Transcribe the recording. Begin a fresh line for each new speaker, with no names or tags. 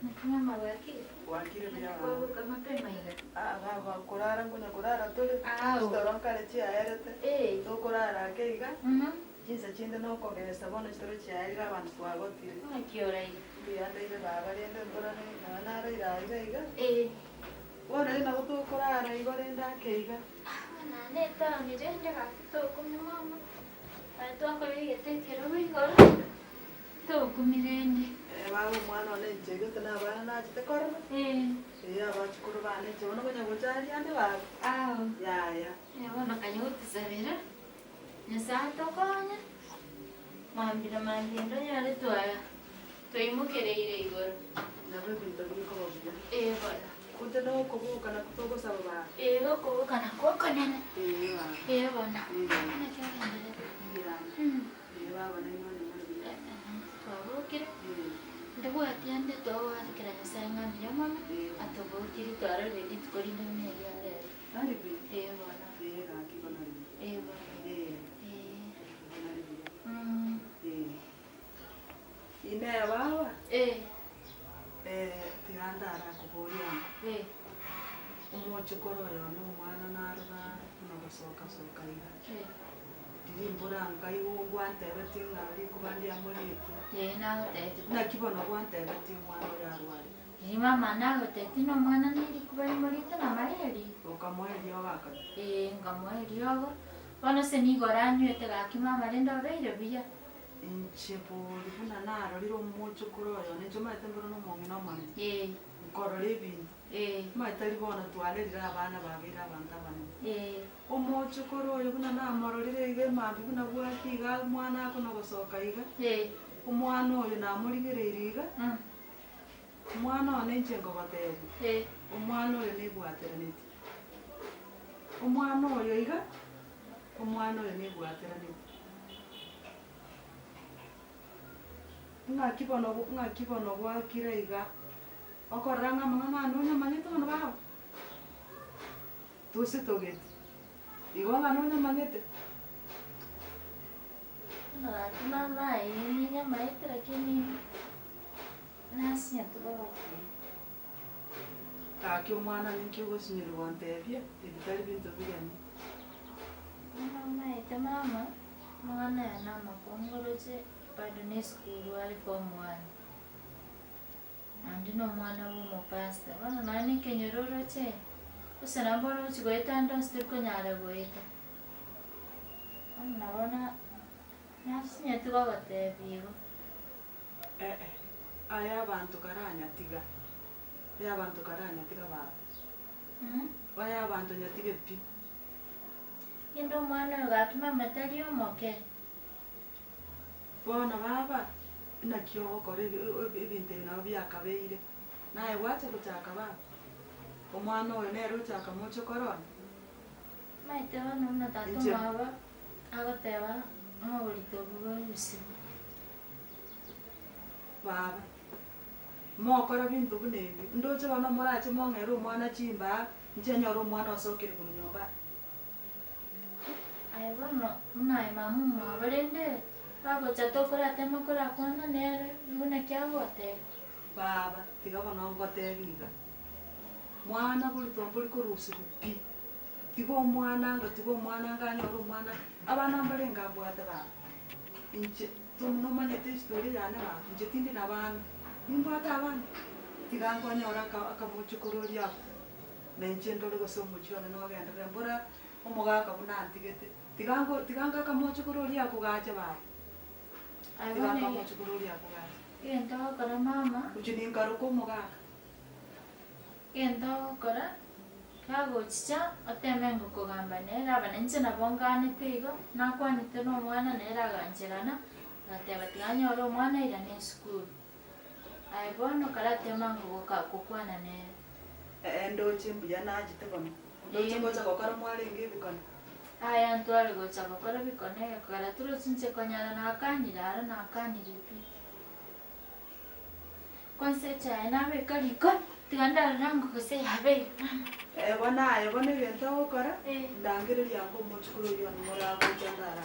Naki mama bwakire?
Bwakire buya
Naki
baba.
kwaboka mapema iga?
Ah, baba korara nkonya korara tore.
Ao.
Chitoro nkare chiaerete.
Eh.
Tokorara ake iga.
Mhm.
Chinsa chinde nokogesa bono chitoro chiaerire abanto twagotire.
Naki oraire?
Mbuya ndaire baba rende ntorore nonye naraire aiga iga.
Eh.
Bono rende nabo tokorara igo rende ake iga.
Ah, nane etaoni rende gaki tokumia mama. Aye twakobegete ekerogo igoro, tokumia rende.
Eh, baba omwana one inche gete na abana nachete korora.
Eh.
Eh, abachukuru bane inche bono konya gocha aria ande baba.
Ao.
Yaya.
Eh, bono kanya gotusabera, Nyasaye atokonye, mambia na mambia ende onyore twaya twaimokereire igoro.
Nabo ebinto bikoba buya.
Eh, bono.
Gocha na okoboka nakwo togosaba baba.
Eh, okoboka nakwo okonene.
Eh, baba.
Eh, bono.
Eh.
Naki ogenderete?
Mbuya ande.
Mm.
Eh, baba nainwe onye more buya.
Eh, eh, twabokire.
Eh.
Ndabwati ande twagoakera Nyasaye ng'a mbuya mono,
Eh.
atobokirie twarorire rituko rinde buna eria rero.
Nari buya.
Eh, bono.
Eh, gaki bono nari buya.
Eh, bono.
Eh.
Eh.
Igo nari buya.
Mm.
Eh. Inee baba?
Eh.
Eh, tiga ndarakoborie amo.
Eh.
Omochokoro oyo one omwana narora buna gosoka soka iga.
Eh.
Riria mbora nkaigwa gwantebetie ng'a rikuba ndiamorietie.
Eh, nagotebetie.
Naki bono gwantebetie omwana oyo arware?
Riria mama nagotebetie na omwana ne rikuba rimoriete na malaria.
Okamoa eriogo akanywa?
Eh, nkamoa eriogo. Bono ase nigo oranywete gaki mama rende obeire buya.
Inche bori buna narorire omochokoro oyo one, inche omanyete mboro nomong'ina omonene,
Eh.
nkorora ebinto.
Eh.
Omanyete tari bono twarerire abana babeire abanto abanene.
Eh.
Omochokoro oyo buna namororire iga emambia buna bwaki iga omwana akona gosoka iga,
Eh.
omwana oyo namorigereirie iga,
Mm.
omwana one inche nkogotebia,
Eh.
omwana oyo nebwateraneti. Omwana oyo iga, omwana oyo nebwateraneti. Ng'aki bono ng'aki bono gwakire iga, okorora ng'a amang'ana aya nonyamanyete bono baba? Tositogeti, igo ng'a nonyamanyete?
Bono gaki mama aye ninyamaete lakini nasinyete gogotebia.
Gaki omwana ninki ogosinyorwa gontebia, ebi tari binto bigeni.
Bono omaete mama, amang'ana aya namakong'u oroche bado na esukuru are form one, naende na omwana bwa omopastor. Bono nonya na ekenyoro oroche, gose nabo orochi goeta ande onsi tori konyara goeta. Bono nabo na- nasinyeti gogotebia igo.
Eh-eh, aya abanto karanyatiga, aya abanto karanyatiga baba, aya abanto nyatige pi.
Rende omwana oyo gaki mama tari omoke.
Bono baba, naki ogokora ebi ebinto ebi nabo biakabeire, naye gwacha gochaka baba, omwana oyo nere ochaka mochokoro one?
Maete bono buna tata
Inche.
omwabo agoteba ng'a oborito obwo bwa
Baba, mokore binto buna ebi, ndoche bono morache mong'ere omwana chimbaa, inche nyore omwana osokire korwa nyomba aa.
Aye bono, buna aye mama omwabo rende bagocha tokoratema korakwana nere, buna ki agoteba.
Baba, tiga bono ngotebie iga, mwana borito mbori korusigwa pi, tiga omwana anga tiga omwana anga anyore omwana, abana mbarenge abwate baba, inche nomanyete estory yane baba, inche tindi na bana, nimbwate abana? Tiga nkonyore aka akamochokoro oria abwo, na inche ndore gose omochie one nogenderere mbora omogaka buna antigete, tiga nko tiga nka akamochokoro oria akwo gache baba,
Aye
tiga
bono
nka omochokoro oria akwo gache.
Egento ogokora mama.
Inche ninkaroka omogaka.
Egento ogokora, kagochicha oteme ngokogamba nere aba nainche nabo nganete igo, nakwanete na omwana nere agancherana, agateba tiga anyore omwana airane esukuru. Aye bono karatema ngogoka gokwana nere.
Ee ndoche mbuya nachete bono, ndoche
Ee.
ngocha gokora mwarenge ebikone.
Aya ntware gocha gokora bikone egekogera torochi inche konyara nakanire aro nakanire pi. Kwanza echae nabeka riko, tiga ndarora ng'a gose yabeire mama.
Bono aye bono egento ogokora,
Eh.
ndangereria ango omochukuru oyio one moragocha ndara.